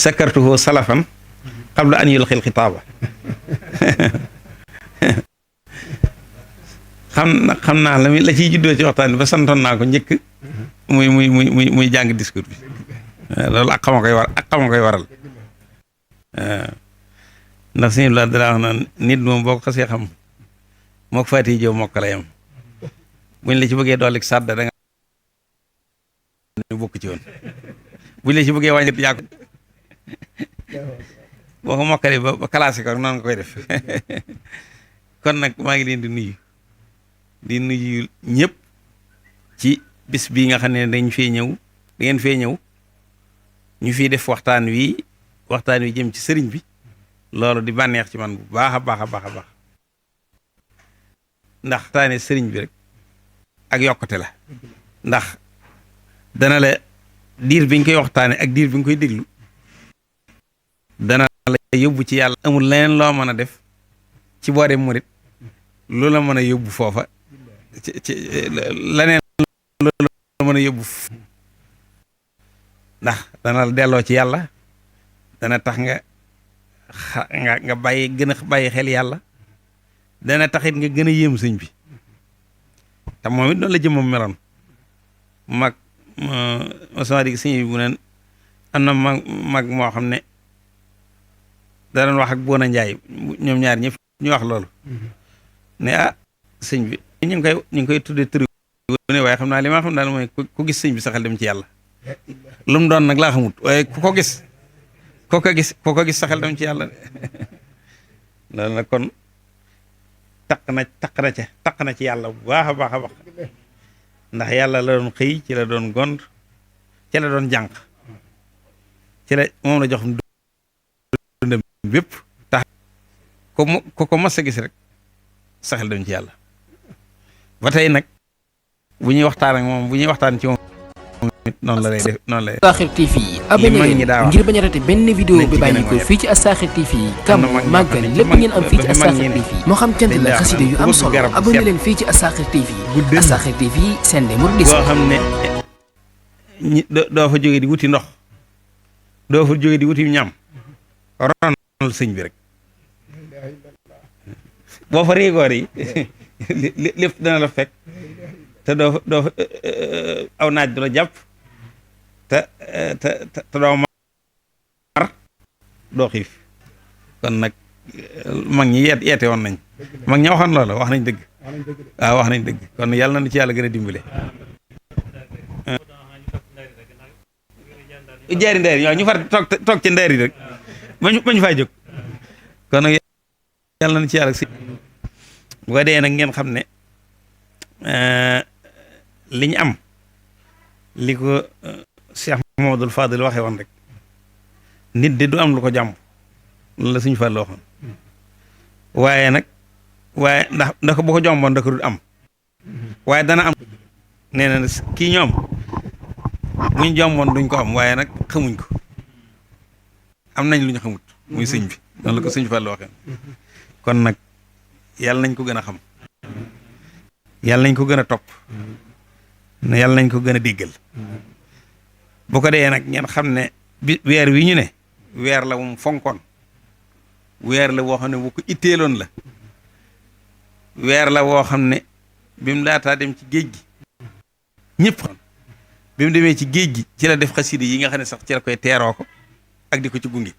sakartuhu salafan qabla an yulqil xitaaba xam naa la ciy juddoo ci waxtaan bi ba santoon naa ko njëkk muy jàng discours bi loolu ak xama koy waral ndax suñu la dara wax naan nit moom boo ko xasee xam moo ko faati jëw mokk la yam buñ la ci bëggee dolli sàdda da nga bokk ci woon buñ la ci bëggee wàññi yaa ko boo ko mokkale ba classé ko noonu nga koy def kon nag maa ngi leen di nuyu ñëpp ci bis bii nga xam ne da ngeen fee ñëw ñu fiy def waxtaan wi jëm ci sëriñ bi loolu di bànneex ci man bu baax a baax a baax a baax ndax waxtaane sëriñ bi rek ak yokkute la ndax dana la diir bi ñu koy waxtaane ak diir bi nga koy déglu dana la yóbbu ci yàlla. amul leneen loo mën a def ci boore murit lu la mën a yóbbu foofa ci leneen loolu la mën a yóbbu ndax dana la delloo ci yàlla dana tax nga gën a bàyyi xel yàlla dana taxit nga gën a yéem sëñ bi te moom it noonu la jëmmam meloon mag sama digg sëñ bi bu neen am na mag moo xam ne da doon wax ak Boona Njaay ñoom ñaar ñëpp ñu wax loolu ne sëñ bi ñu ngi koy tuddee turi ne waaye xam naa li ma xam daal mooy ku gis sëñ bi saxal dem ci yàlla lu mu doon nag laa xamut waaye ku ko gis saxal dem ci yàlla loolu nag kon taq na ci yàlla bu baax a baax a baax ndax yàlla la doon xëy ci la doon gont ci la doon jànq ci la moom la jox dundam bépp tax ko mas a gis rek saxal dem ci yàlla ba tey nag bu ñuy waxtaan ak moom bu ñuy waxtaan ci moom noonu la lay def noonu la. Assakhir TV abonné leen ngir bañ a raté benn vidéo bi bàyyi ko fii ci Assakhir TV kam màggal lépp ngeen am fii ci Assakhir TV moo xam cant la xasida yu am solo abonné leen fii ci Assakhir TV. Assakhir TV seen de mur boo xam ne doo fa jóge di wuti ndox doo fa jóge di wuti ñam ronal sëñ bi rek boo fa réegoor yi lépp dana la fekk te doo fa aw naaj du la jàpp te doo mar doo xiif kon nag mag ñi yeete woon nañ mag ñi waxoon loolu wax nañ dëgg waaw wax nañ dëgg kon yàlla na nu ci yàlla gën a dimbale jaari ndeer yi waaw ñu far toog ci ndeer yi rek bañu fay jóg kon nag yàlla na nu ci yàlla si bu ko dee nag ngeen xam ne li ñu am li ko Cheikh Mamadou Fadil waxee woon rek nit de du am lu ko jàmm loolu la suñu fa la waxoon waaye ndax bu ko jomboon da ko dul am waaye dana am nee na kii ñoom buñ jomboon duñ ko am waaye nag xamuñ ko am nañ lu ñu xamut muy sëñ bi noonu la ko suñu fa la waxee kon nag yàlla nañ ko gën a xam yàlla nañ ko gën a topp yàlla nañ ko gën a déggal bu ko dee nag ngeen xam ne weer wi ñu ne weer la moom fonkoon weer la woo xam ne bu ko itteeloon la weer la woo xam ne bi mu laataa dem ci géej gi ñëpp xam bi mu demee ci géej gi ci la def xasida yi nga xam ne sax ci la koy teeroo ko ak di ko ci gunge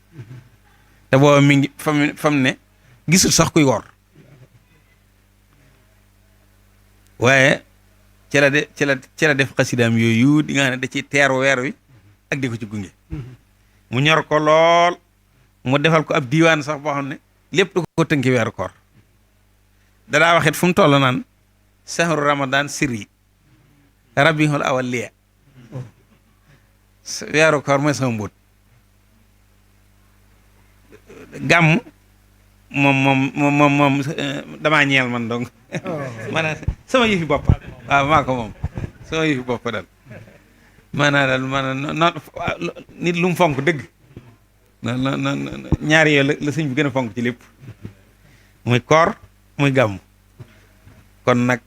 te booba mi ngi fam ne gisul sax kuy woor waaye ci la def xasidaam yooyu di nga xam ne da ciy teeru weer wi ak di ko ci gunge mu ñor ko lool mu defal ko ab diiwaan sax boo xam ne lépp du ko tënki weeru koor dadaa waxit fu mu toll naan sahru ramadan sirri rabbihul awal liya weeru koor mooy sama mbóot gàmm moom damaa ñeel man donc maanaam sama yëfi bopp waaw maa ko moom sama yëfi bopp daal maanaam nit lu mu fonk dëgg ñaari yooyu la sëñ bi gën a fonk ci lépp muy koor muy gàmm kon nag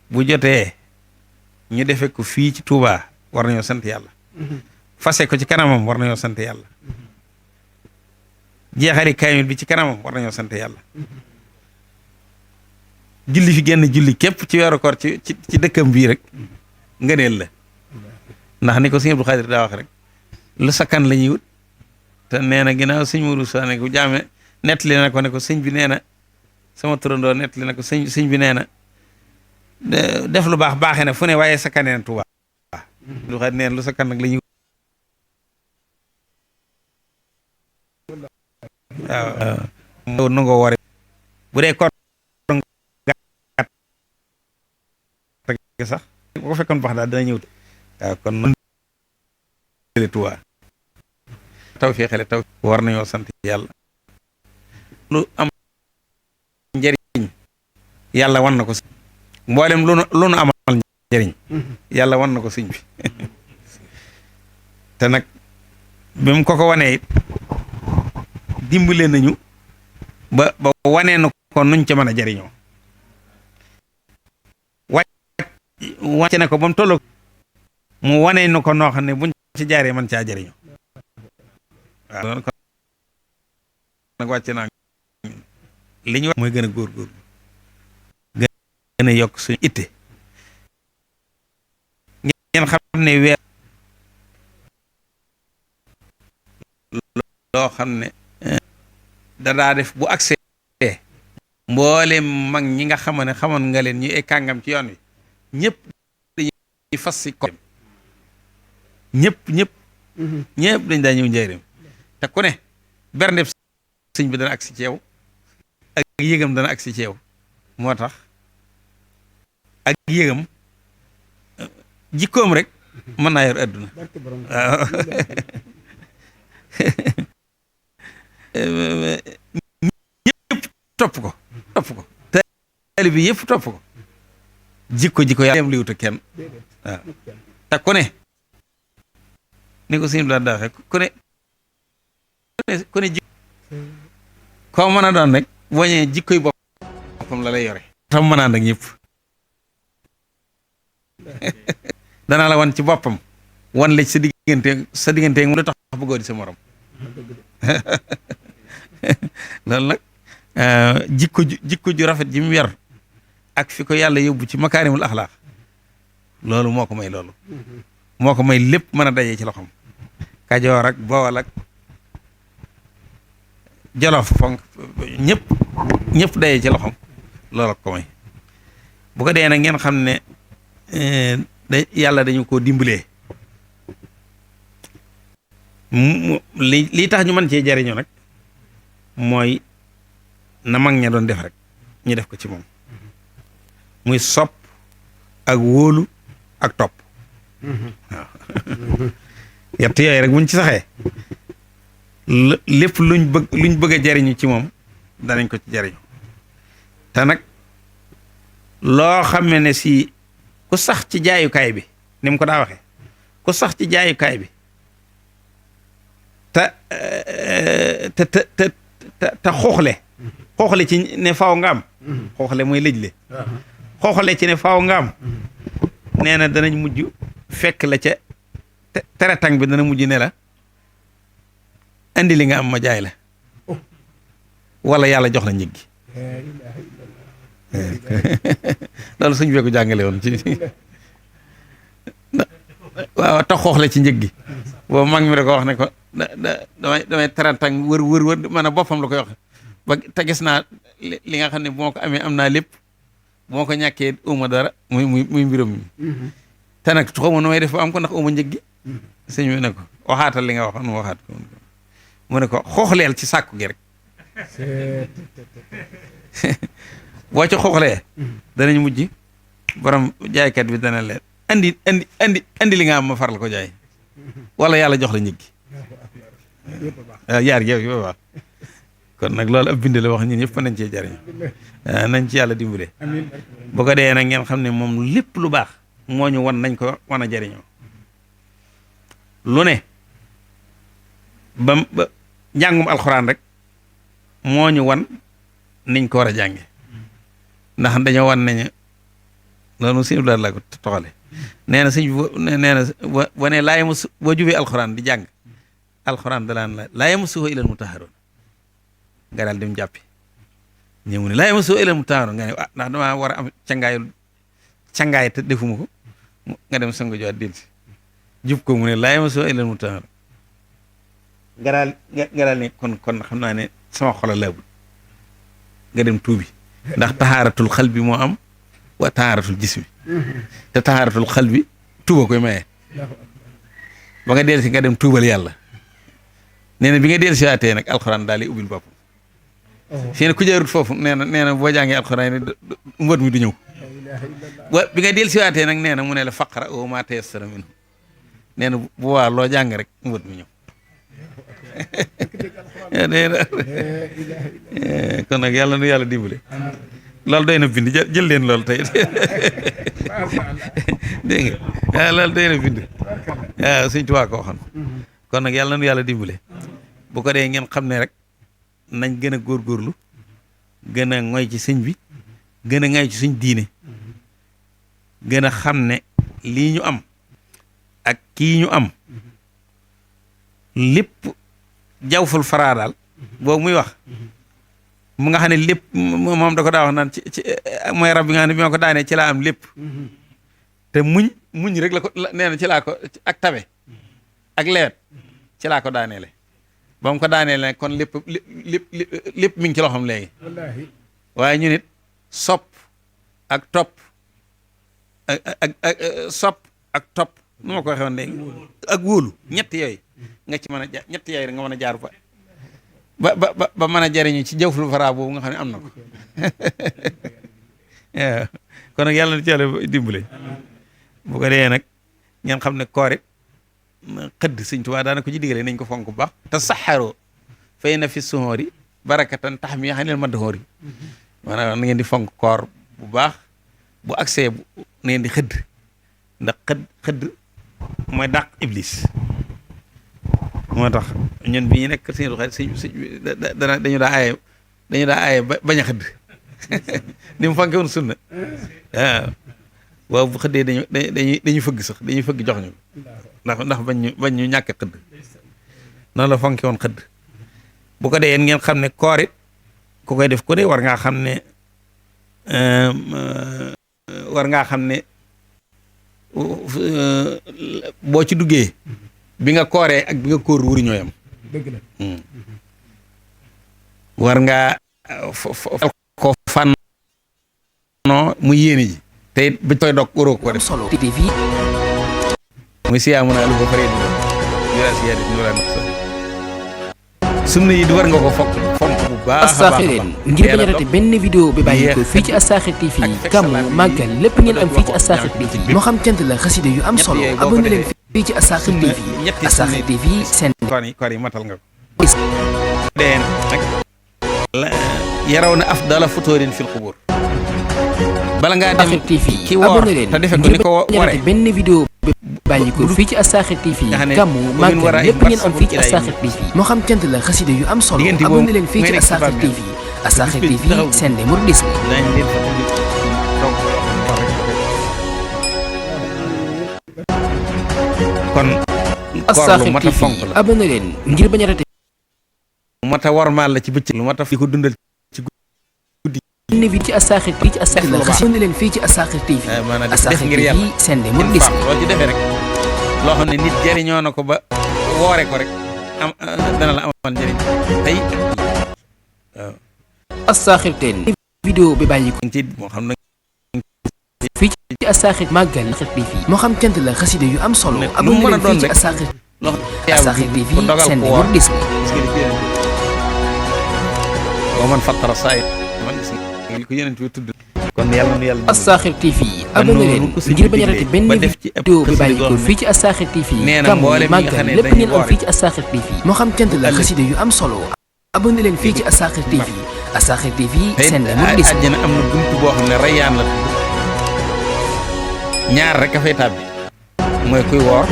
bu jotee ñu defe ko fii ci Touba war nañoo sant yàlla fase ko ci kanamam war nañoo sant yàlla jeexali kaamil bi ci kanamam war nañoo sant yàlla julli fi génn julli képp ci weeru koor ci dëkkam bii rek ngëneel la ndax ni ko sëñ Abdou Khadir daa wax rek lu sakkan la ñuy wut te nee na ginnaaw sëñ Mourou Sa ne ko jaame nettali na ko ne ko sëñ bi nee na sama turandoo nettali na ko sëñ bi nee na def lu baax baaxee na fu ne waaye sakkanee na Tuubaa lu xam neen lu sakkan nag la ñuy waaw nu nga ware bu dee koor gàtt sax bu ko fekkoon baax daal dina ñëw waaw kon noonu Tuubaa taw fii xele taw war nañoo sant yàlla lu am njëriñ yàlla wan na ko mboolem lu nu amal njëriñ yàlla wan na ko sëñ bi te nag bi mu ko wanee it dimbale nañu ba wanee na ko nuñ ca mën a jëriñoo wàcce na ko ba mu tolloo mu wanee na ko noo xam ne buñ ci jaaree man caa jëriñoo waaw kon nag wàcce naa li ñu wax mooy gën a góorgóorlu gën a yokk suñu itte ngeen xam ne weer loo xam ne dadaa def bu accès mboolem mag ñi nga xam ne xamoon nga leen ñu ay kàngam ci yoon wi ñëpp dañuy fas si ko ñëpp dañ daa ñëw njëriñ te ku ne berndeb sëñ bi dana agsi ci yow ak yëgam dana agsi ci yow moo tax ak yëgam jikkoom rek mën naa yor adduna waaw ñëpp topp ko taali bi yëpp topp ko jikko yàlla yam liwuta kenn waaw te ku ne ni ko sëñ bi daan daaxe ku ne jikko koo mën a doon rek boo ñëwee jikkoy boppam la lay yore tam mën a ànd ak ñëpp danaa la wan ci boppam wan la ci sa diggante mu lu tax bëggoo di sa morom loolu nag jikko ju rafet ji mu yor ak fi ko yàlla yóbbu ci makaarimul axlaaq loolu moo ko may loolu moo ko may lépp mën a dajee ci loxoom Kajoor ak Bawol ak Jolof fonk ñëpp dayee ci loxoom loolu ko may bu ko dee nag ngeen xam ne yàlla dañu koo dimbalee lii tax ñu mën cee jariñoo nag mooy na mag ña doon def rek ñu def ko ci moom muy sopp ak wóolu ak topp waaw yett yooyu rek buñ ci saxee lépp luñ bëgg a jariñu ci moom danañ ko ci jariñu te nag loo xam ne si ku sax ci jaayukaay bi ni mu ko daa waxee ku sax ci jaayukaay bi te xooxle ci ne faaw nga am xooxle mooy lëj le xooxle ci ne faaw nga am nee na danañ mujj fekk la ca teretang bi dana mujj ne la andi li nga am ma jaay la wala yàlla jox la njëg gi loolu suñ beeku jàngale woon ci waaw tax xooxle ci njëg gi boobu mag mi da ko wax ne ko damay teretang wër man a boppam la koy wax ba te gis naa li nga xam ne bu ma ko amee am naa lépp bu ma ko ñàkkee uma dara muy mbiram mi te nag xaw ma nu may def ba am ko ndax uma njëg gi sëñ bi ne ko waxaatal li nga waxoon mu waxaat ko mu ne ko xooxleel ci sàkku gi rek boo ci xooxlee danañ mujj borom jaaykat bi dana leen andi li nga am ma faral ko jaay wala yàlla jox la njëg gi waaw yaar yow baax kon nag loolu ab bind la wax ñun ñëpp nañ cee jariñ nañ ci yàlla dimbale bu ko dee nag ngeen xam ne moom lépp lu baax moo ñu wan nañ ko wan a jariñoo lu ne ba njàngum alxuraan rek moo ñu wan niñ ko war a jànge ndax dañoo wan nañu loolu sëñ bi la ko toxale nee na sëñ nee na boo ne laa yamassu boo jubee alxuraan di jàng alxuraan dalaan laa yamassuhu illal mutahharuun nga daal dem jàppi ñëw mu ne laa yamassuhu illal mutahharuun nga ne ah ndax damaa war a am cangaay te defuma ko nga dem sangu jowaat delsi jub ko mu ne laa yamassuhu illal mutahharuun nga daal ne kon xam naa ne sama xola laabul nga dem tuubi ndax tahaaratul xalbi moo am wa tahaaratul jismi te tahaaratul xalbi tuuba koy maye ba nga delsi nga dem tuubal yàlla nee na bi nga delsi waatee nag alxuraan daal di ubbil boppam fii ne ku jaarut foofu nee na boo jàngee alxuraan ne mbët mi du ñëw bi nga delsi waatee nag nee na mu ne la faqra wa maa tayassara minhu nee na bu waa loo jàng rek mbët mi ñëw kon nag yàlla nu yàlla dimbale loolu doy na bind jël leen loolu tey dégg nga loolu doy na bind waaw Sëñ Tuubaa ko waxoon kon nag yàlla nu yàlla dimbale bu ko dee ngeen xam ne rek nañ gën a góorgóorlu gën a ngoy ci sëñ bi gën a ngoy ci suñ diine gën a xam ne lii ñu am ak kii ñu am lépp jawful faraa daal boobu muy wax mu nga xam ne lépp moom da ko daa wax naan ci mooy rab bi nga xam ne bi ma ko daanee ci laa am lépp te muñ rek la ko nee na ci laa ko ak tabe ak lewet ci laa ko daaneele ba mu ko daaneele kon lépp mi ngi ci loxoom léegi waaye ñu nit sopp ak topp ak sopp ak topp nu ma ko waxee woon léegi ak wóolu ñett yooyu nga ci mën a ñett yooyu nga mën a jaar ba mën a jariñu ci jawful faraa boobu nga xam ne am na ko waaw kon nag yàlla na ci yàlla dimbale bu ko dee nag ngeen xam ne koor it xëdd Sëñ Tuubaa daana ko ci digale nañ ko fonk bu baax te saxaroo fay na fi suhoori barakatan tax mi xaneel ma doxoori maanaam na ngeen di fonk koor bu baax bu accès na ngeen di xëdd ndax xëdd mooy dàq iblis moo tax ñun bi ñu nekk seen xarit dañu daa aaye bañ a xëdd ni mu fanke woon sunna waaw bu xëddee dañuy fëgg sax dañuy fëgg jox ñu ndax bañ ñu ñàkk xëdd noonu la fanke woon xëdd bu ko dee yéen ngeen xam ne koor it ku koy def ko dee war ngaa xam ne boo ci duggee bi nga kooree ak bi nga kóor wuri ñooyam dëgg la war ngaa ko fànnoo mu yéene ji te it ba koy dog waroo ko def solo muy siyaa mën a lu ko faree di siyaa di nura sunna yi di war nga ko fonk bu baax Assakhir ngir bañ a raté benn vidéo bi bàyyi ko fii ci Assakhir TV gàmmu màggal lépp ngeen am fii ci Assakhir TV moo xam cant la xasida yu am solo abonné leen fii ci Assakhir TV Assakhir TV seen koor yi matal nga ko deen nag yaraw na afdala futurin fil qubur bala ngaa dem Assakhir TV ki woor abonné leen te defe ko ni ko ngir bañ a raté benn vidéo bi bàyyi ko fii ci Assakhir TV gàmmu màggal lépp ngeen am fii ci Assakhir TV moo xam cant la xasida yu am solo abonné leen fii ci Assakhir TV Assakhir TV seen de mouridisme kon Assakhir lu mat a TV fonk la abonné leen ngir bañ a raté lu mat a warmaal la ci bëccëg lu mat a di ko dundal benn vidéo ci Assakhir fii ci Assakhir la abonné leen fii ci Assakhir TV maanaam def Assakhir ngir TV yàlla seen de mouridisme loo ci defee rek loo xam ne nit jëriñoo na ko ba woore ko rek am dana la amal njëriñ tey waaw Assakhir TV vidéo bi bàyyi ko ci moo xam ne fii ci Assakhir màggal TV moo xam cant la xasida yu am solo lu abonné mu mën a leen doon fii ci rek Assakhir loo Assakhir TV ku dogal seen ko de woor mouridisme gis nga li ko yonent boo man fattara saay man gis nga li ko yonent bi tudd kon yàlla nu yàlla Assakhir TV abonné leen ngir bañ a raté benn vidéo bi bàyyi ko fii ci Assakhir TV nee na gàmmu mboolem ñi nga xam màggal ne lépp dañuy ngeen am woor fii ci Assakhir TV moo xam cant la xasida yu am solo abonné leen fii ci Assakhir TV Assakhir TV seen de mouridisme àjjana am na buntu boo xam ne rayyaan la tudd ñaar rek a fay tàbbi mooy kuy woor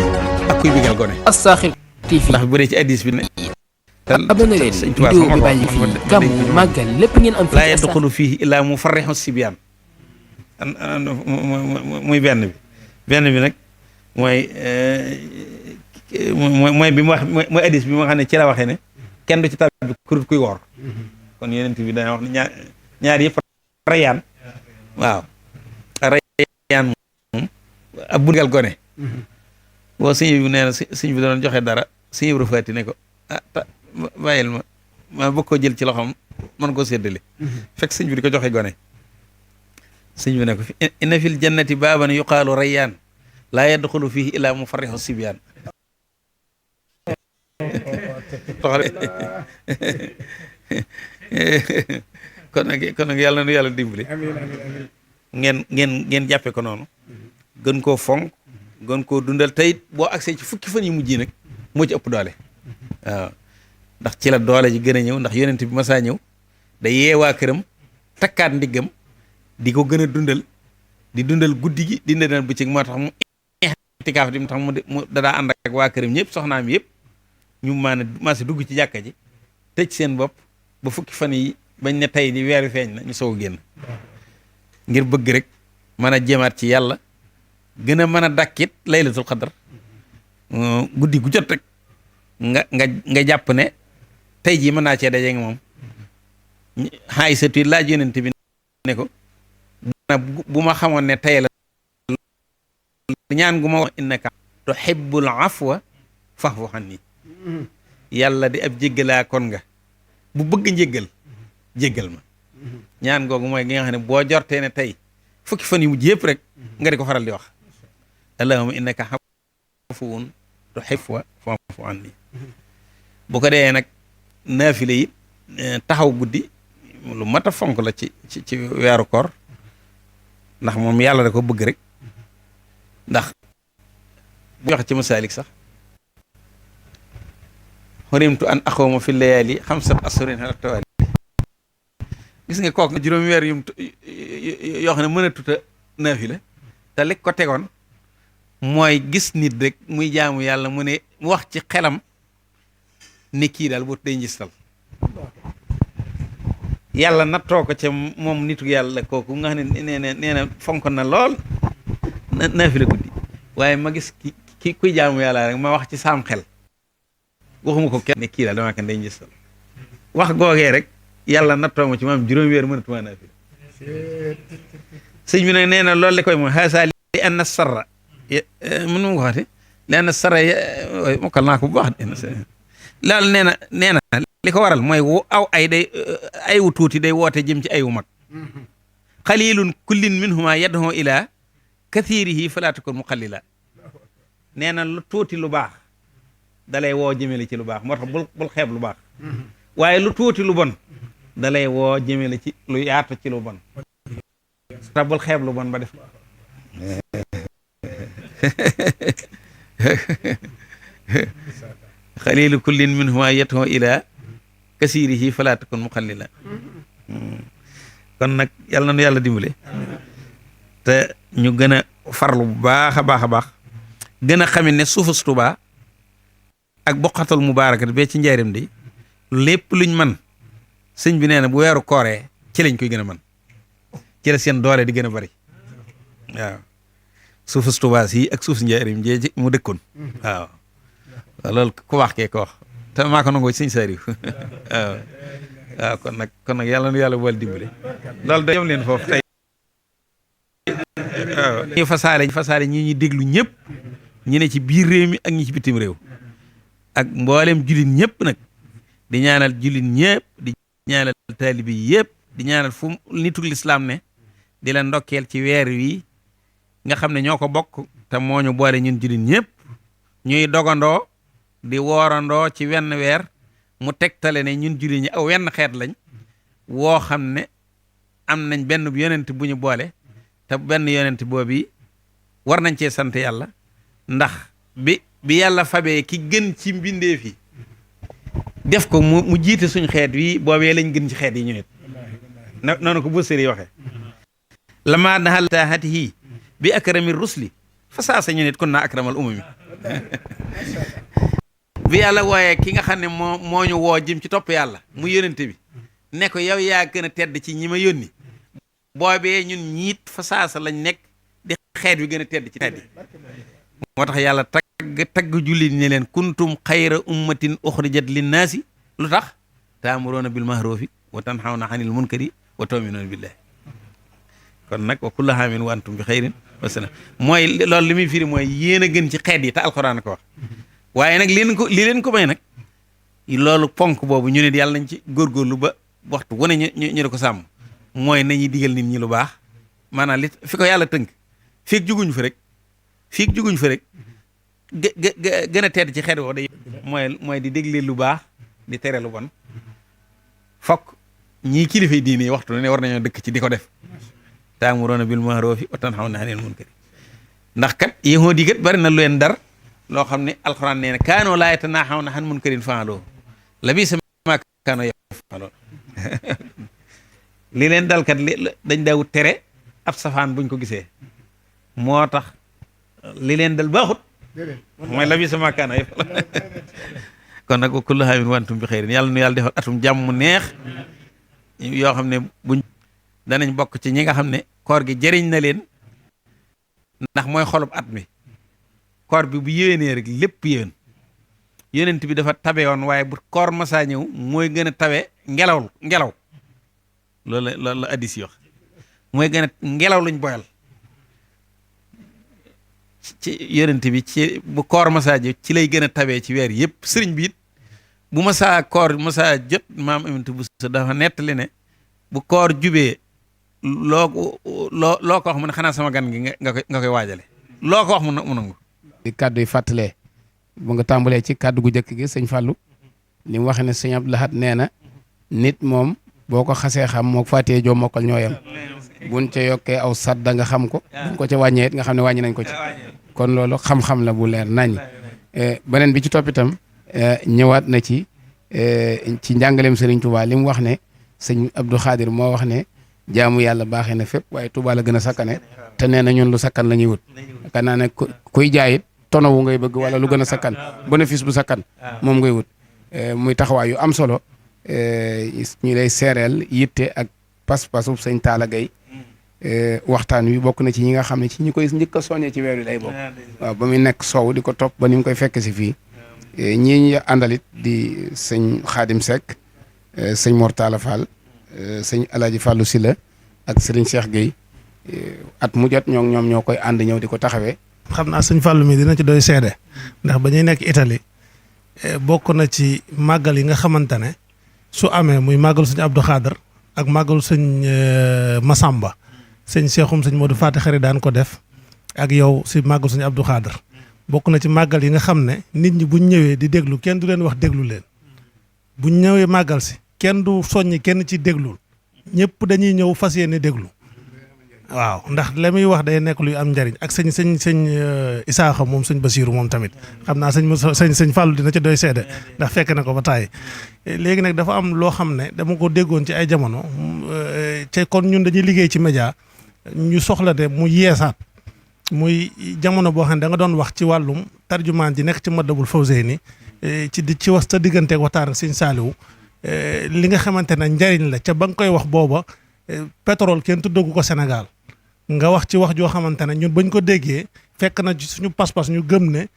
ak kuy bigal gone Assakhir TV ndax bu dee ci hadiis bi ne abonné leen vidéo bi bàyyi fii gàmmu màggal lépp ngeen am fii laa ci Assakhir yadxulu fiihi illaa mufarrixu sibyaan muy benn bi nag mooy bi mu wax mooy hadiis bi ma xam ne ci la waxee ne kenn du ci tàbbi kurut kuy woor kon yonent bi dana wax ne ñaar yëpp rayaan waaw rayaan moom ab bungal gone boo sëñ bi nee na sëñ bi doon joxe dara sëñ Ibra Faati ne ko bàyyil ma bëgg koo jël ci loxoom man koo séddale fekk sëñ bi di ko joxe gone sëñ bi ne ko inna fil jannati baaban yuqaalu rayyaan laa yadxulu fihi illaa mufarrixu sibyaan kon nag yàlla na nu yàlla dimbali ngeen jàppe ko noonu gën koo fonk gën koo dundal teyit boo agsee ci fukki fan yu mujj nag moo ci ëpp doole waaw ndax ci la doole ji gën a ñëw ndax yonent bi masaa ñëw day yeewaa këram takkaat ndiggam di ko gën a dundal di dundal guddi gi di dundal bëccëg moo tax mu itikaaf di mu tax mu dadaa ànd ak waa këram ñëpp soxnaam yëpp ñu maase dugg ci jàkka ji tëj seen bopp ba fukki fan yi bañ ne tey di weeru feeñ na ñu soog a génn ngir bëgg rek mën a jéemaat ci yàlla gën a mën a dakkit laylatul xadar guddi gu jot rek nga jàpp ne tey jii mën naa cee daje nga moom xaay sa tuit laaj yonent bi ne ko bu ma xamoon ne tey la ñaan gu ma wax innaka tuhibbul afwa fa'fu anni yàlla di ab jéggalaa kon nga bu bëgg njéggal jéggal ma ñaan googu mooy gi nga xam ne boo jortee ne tey fukki fan yu mujj yëpp rek nga di ko faral di wax allahumma innaka afuwun tuhibbu fa'fu anni bu ko dee nag naafile yi taxaw guddi lu mat a fonk la ci weeru koor ndax moom yàlla da ko bëgg rek ndax bu wax ci masaalik sax xurimtu an axooma fi layaali xamsat ashurin ala tawaali gis nga kook juróomi weer yoo xam ne mën a tuta naafila te li ko tegoon mooy gis nit rek muy jaamu yàlla mu ne wax ci xelam ne kii daal bu day njistal yàlla nattoo ko ca moom nitu yàlla kooku nga xam ne nee na fonk na lool naafila guddi waaye ma gis ki kuy jaamu yàlla rek ma wax ci saam xel waxuma ko kenn ne kii daal damaa kan day njistal wax googee rek yàlla nattoo ma ci maam juróomi weer mënatuma naafila sëñ bi nag nee na loolu li koy mooy xaasa li anna sarra mën ma ko waxati li anna sarra mokkal naa ko bu baax loolu nee na li ko waral mooy aw ay wu tuuti day woote jëm ci ay wu mag xalilun kullin minhuma yad'u ila kathirihi fala takun muqallila nee na lu tuuti lu baax dalay woo jëmele ci lu baax moo tax bul xeeb lu baax waaye lu tuuti lu bon dalay woo jëmele ci lu yaatu ci lu bon tax bul xeeb lu bon ba def xalilu kullin minhuma yad'u ila kasirihi fala takun muqallila kon nag yàlla na nu yàlla dimbale te ñu gën a farlu bu baax a baax a baax gën a xamit ne suufus Tuubaa ak boqatul mubaarakat bee ci njaarim di lépp luñ man sëñ bi nee na bu weeru kooree ci lañ koy gën a man ci la seen doole di gën a bari waaw suufus Tuubaa si ak suuf si njaarim jee mu dëkkoon waaw loolu ku wax kee ko wax te maa ko nangoo sëñ Saliou waaw kon nag yàlla nu yàlla boole dimbale loolu da yom leen foofu tey waaw ñu fasaale ñi ñuy déglu ñëpp ñi ne ci biir réew mi ak ñi ci bitim réew ak mboolem jullit ñëpp nag di ñaanal jullit ñëpp di ñaanal taalibi yëpp di ñaanal fu nitul lislaam ne di la ndokkeel ci weer wi nga xam ne ñoo ko bokk te moo ñu boole ñun jullit ñëpp ñuy dogandoo di woorandoo ci wenn weer mu tegtale ne ñun jullit ñi aw wenn xeet lañ woo xam ne am nañ benn yonent bu ñu boole te benn yonent boobu war nañ cee sant yàlla ndax bi yàlla fabee ki gën ci mbindeef yi def ko mu jiite suñ xeet wi boobee lañ gën ci xeet yi ñu nit noonu ko bu sëri waxee lama nahal taahatihi bi akrami rusli fa saasa ñu nit kun naa akramal umami bi yàlla wooyee ki nga xam ne moo ñu woo jëm ci topp yàlla mu yónnente bi ne ko yow yaa gën a tedd ci ñi ma yónni boobee ñun ñiit fa saasa lañ nekk di xeet wi gën a tedd ci xeet yi moo tax yàlla tagg jullit ñi leen kuntum xayra ummatin uxrijat linnaasi lu tax taamuroona bil mahrufi wa tanhawna anil munkari wa tu'minuna billahi kon nag wa kullu aamin wa antum bi xayrin wa salaam mooy loolu li muy firi mooy yéen a gën ci xeet yi te alxuraan ko wax waaye nag li leen ko may nag loolu ponk boobu ñu ne yàlla nañ ci góorgóorlu ba waxtu wane ñu di ko sàmm mooy nañuy digal nit ñi lu baax maanaam li fi ko yàlla tënk fiig juguñ fa rek gën a tedd ci xeet woo day mooy di dégle lu baax di tere lu bon fokk ñii kilifay diine yi waxtu ne war nañoo dëkk ci di ko def ta'muruuna bil ma'ruufi wa tanhawna anil munkari ndax kat yahuud yi kat bari na lu leen dar loo xam ne alxuraan nee na kaanoo laa yatanaahawna an munkarin fa'aluuhu labiisa maa kaanoo yaf'aluun li leen dal kat dañ daawut tere ab safaan buñ ko gisee moo tax li leen dal baaxut mooy labiisa maa kaanoo yaf'aluun kon nag wa kullu aamin wa antum bi xayrin yàlla nu yàlla defal atum jàmm neex yoo xam ne buñ danañ bokk ci ñi nga xam ne koor gi jëriñ na leen ndax mooy xolub at mi koor bi bu yéwénee rek lépp yéwén yonent bi dafa tabe woon waaye bu koor masaa ñëw mooy gën a tawe ngelaw loolu la addis yi wax mooy gën a ngelaw luñ boyal ci yonent bi ci bu koor masaa ñëw ci lay gën a tawee ci weer yëpp sëriñ bi it bu masaa koor masaa jot maam aminte bu sa dafa nettali ne bu koor jubee loo ko wax mu ne xanaa sama gan gi nga koy waajale loo ko wax mu nangu di kàddu yi fàttalee bu nga tàmbalee ci kàddu gu njëkk gi sëñ Fallou li mu waxee ne sëñ Abdou Lahad nee na nit moom boo ko xasee xam moo fàttee joo mokkal ñoo yem buñ ca yokkee aw sadda nga xam ko buñ ko ca wàññee it nga xam ne wàññi nañ ko ci kon loolu xam-xam la bu leer nañ beneen bi ci topp itam ñëwaat na ci njàngaleem Serigne Touba li mu wax ne sëñ Abdou Khadir moo wax ne jaamu yàlla baaxee na fépp waaye Touba la gën a sakkane te nee na ñun lu sakkan la ñuy wut yaakaar naa ne kuy jaayit tono wu ngay bëgg wala lu gën a sakkan bénéfice bu sakkan moom ngay wut muy taxawaay yu am solo ñu lay seereel yitte ak pas-pasu sëñ Talla Gaye waxtaan wi bokk na ci ñi nga xam ne ci ñi koy njëkk a soññee ci weer wi lay bokk waaw ba muy nekk soow di ko topp ba ni mu koy fekk si fii ñii ñu àndalit di sëñ Xaadim Seck sëñ Mor Talla Fall sëñ Alaaji Fallou Sylla ak sëriñ Cheikh Gueye at mu jot ñoom ñoo koy ànd ñëw di ko taxawee. xam naa sëñ Fallou mi dina ci doy seede ndax ba ñuy nekk Italie bokk na ci màggal yi nga xamante ne su amee muy màggalu sëñ Abdou Khader ak màggalu sëñ Massamba sëñ Cheikhoum sëñ Modou Faty Khary daan ko def ak yow si màggalu sëñ Abdou Khader bokk na ci màggal yi nga xam ne nit ñi buñ ñëwee di déglu kenn du leen wax déglu leen buñ ñëwee màggal si kenn du soññi kenn ci déglul ñëpp dañuy ñëw fas yéene déglu waaw ndax la muy wax day nekk luy am njariñ ak sëñ Isaaxa moom sëñ Basiiru moom tamit xam naa sëñ Fallou dina ci doy seede ndax fekk na ko ba tàyyi léegi nag dafa am loo xam ne dama ko déggoon ci ay jamono te kon ñun dañuy liggéey ci média ñu soxla de mu yeesaat muy jamono boo xam ne da nga doon wax ci wàllum tarjumaan ji nekk ci Matlabul Fawzayni ci wax sa digganteeg waxtaan ak sëñ Saaliwu li nga xamante ne njariñ la ca ba nga koy wax booba pétrole kenn tuddagu ko Sénégal nga wax ci wax joo xamante ne ñun bañ ko déggee fekk na ci suñu pas-pas ñu gëm ne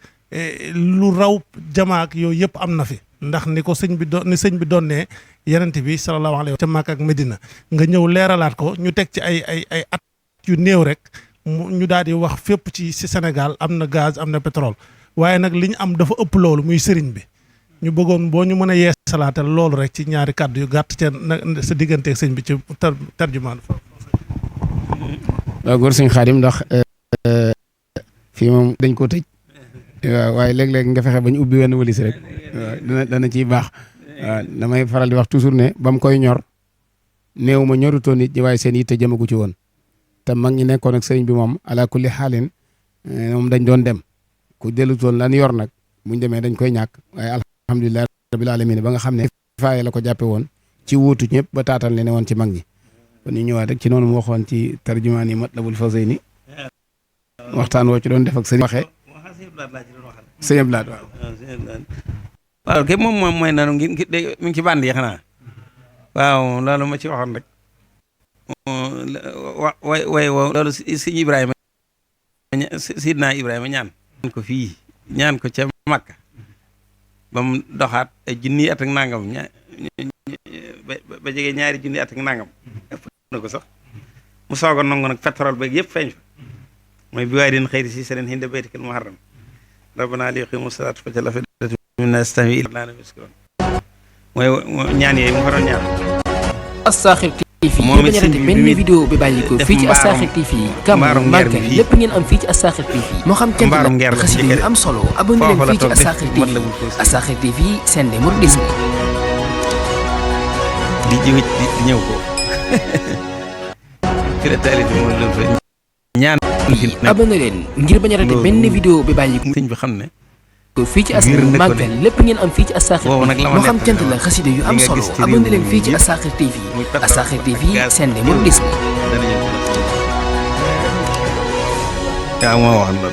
lu raw jamaak yooyu yëpp am na fi ndax ni ko sëñ bi doon ne yenent bi sallallahu alayhi wa sallam ca Makka ak Medina nga ñëw leeralaat ko ñu teg ci ay at yu néew rek ñu daal di wax fépp ci Sénégal am na gaz am na pétrole waaye nag li ñu am dafa ëpp loolu muy sëriñ bi ñu bëggoon boo ñu mën a yeesalaatal loolu rek ci ñaari kàddu yu gàtt ca sa digganteeg sëñ bi ci tarjumaan. waaw góor sëñ Xaadim ndax fii moom dañ koo tëj waaw waaye léeg-léeg nga fexe ba ñu ubbi wenn walis rek waaw dana ciy baax waaw damay faral di wax toujours ne ba mu koy ñor néew ma ñorutoon nit ñi waaye seen yitte jëmagu ci woon te mag ñi nekkoon ak sëriñ bi moom ala kulli xaalin moom dañ doon dem ku dellutoon lan yor nag buñ demee dañ koy ñàkk waaye alhamdulilah rabbil alamin ba nga xam ne faaye la ko jàppe woon ci wuutu ñëpp ba taatal le ne woon ci mag ñi kon ñu ñëwaat rek ci noonu mu waxoon ci tarjumaan yi Matlabul Fawzayni waxtaan woo ci doon def ak sëriñ waxee sëñ Ablaat waaw kay moom mooy nanu mi ngi ci bànd yi xanaa waaw loolu ma ci waxoon rek way loolu sëñ Ibrahima sidna Ibrahima ñaan ko fii ñaan ko ca Makka ba mu doxaat ay junni at ak nangam ba jege ñaari junni at ak nangam ëpp na ko sax mu soog a nangu nag pétrole beeg yëpp feeñ fa mooy bi waay din xëyri si seen hinda baytikal muharram rabbana li yuqimu salaata faj'al af'idatan mina naas tahwi ilayhim mooy ñaan yooyu mu fa doon ñaan. As-Sakhir TV ngir bañ a raté benn vidéo bi bàyyi ko fii ci As-Sakhir TV gàmmu màggal lépp ngeen am fii ci As-Sakhir TV moo xam cant la xasida yu am solo abonné leen fii ci As-Sakhir TV As-Sakhir TV seen de mouridisme di ñëw ko fi la taalif moom la fa ñaan abonné leen ngir bañ a raté benn vidéo bi bàyyi ko sëñ bi xam ne fii ci As-Sakhir màggal lépp ngeen am fii ci As-Sakhir TV moo xam cant la xasida yu am solo abonné leen fii ci As-Sakhir TV As-Sakhir TV seen de mouridisme waaw moo wax loolu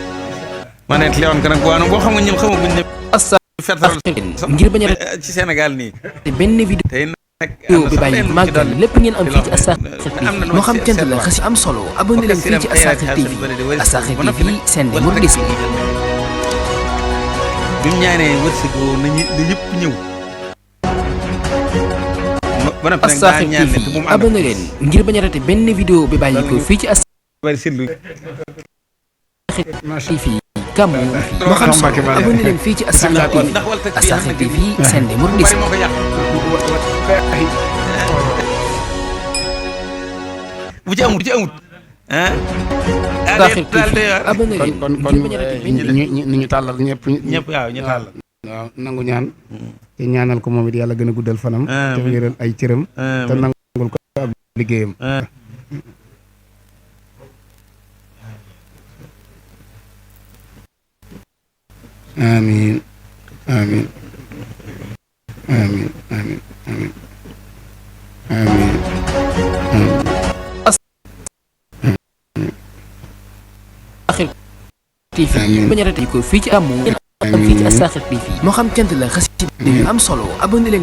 ma ne li woon ko nag boo xam nga ñun xamaguñ ne As-Sakhir ngir bañ a raté ci Sénégal nii benn vidéo tey nag bi bàyyi màggal lépp ngeen am fii ci As-Sakhir TV moo xam cant la xasida am solo abonné leen fii ci As-Sakhir TV As-Sakhir TV seen de mouridisme bi mu ñaanee wërsëg woo na ñëpp ñëw. ba noppi nag As-Sakhir TV abonné leen ngir bañ a raté benn vidéo bi bàyyi ko fii ci As-Sakhir TV gàmmu moo xam solo abonné leen fii ci As-Sakhir TV As-Sakhir TV seen de mouridisme bu ci amut ah. As-Sakhir TV abonné leen kon ngir bañ a raté benn ñu tàllal ñëpp waaw ñu tàll. waaw nangu ñaan te ñaanal ko moom it yàlla gën a guddal fanam te wéral ay cëram te nangul ko ab liggéeyam amiin amiin amiin amiin amiin amiin As-Sakhir TV bañ a raté ko fii ci gàmmu ngeen am fii ci As-Sakhir TV moo xam cant la xasida yu am solo abonné leen